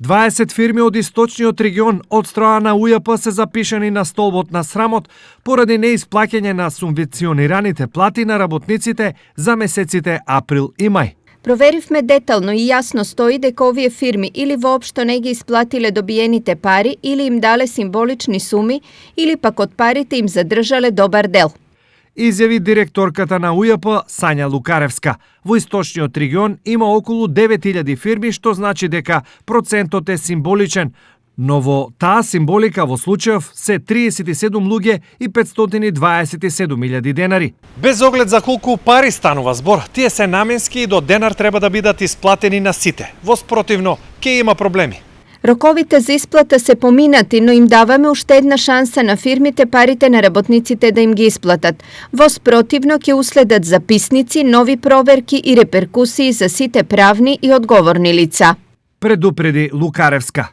20 фирми од источниот регион од страна на УЈП се запишани на столбот на срамот поради неисплаќање на субвенционираните плати на работниците за месеците април и мај. Проверивме детално и јасно стои дека овие фирми или воопшто не ги исплатиле добиените пари или им дале символични суми или пак од парите им задржале добар дел. Изјави директорката на УЈП Сања Лукаревска. Во источниот регион има околу 9000 фирми, што значи дека процентот е символичен, но во таа символика во случајов се 37 луѓе и 527.000 денари. Без оглед за колку пари станува збор, тие се наменски и до денар треба да бидат исплатени на сите. Во спротивно, ќе има проблеми. Роковите за исплата се поминати, но им даваме уште една шанса на фирмите парите на работниците да им ги исплатат. Во спротивно ќе уследат записници, нови проверки и реперкусии за сите правни и одговорни лица. Предупреди Лукаревска.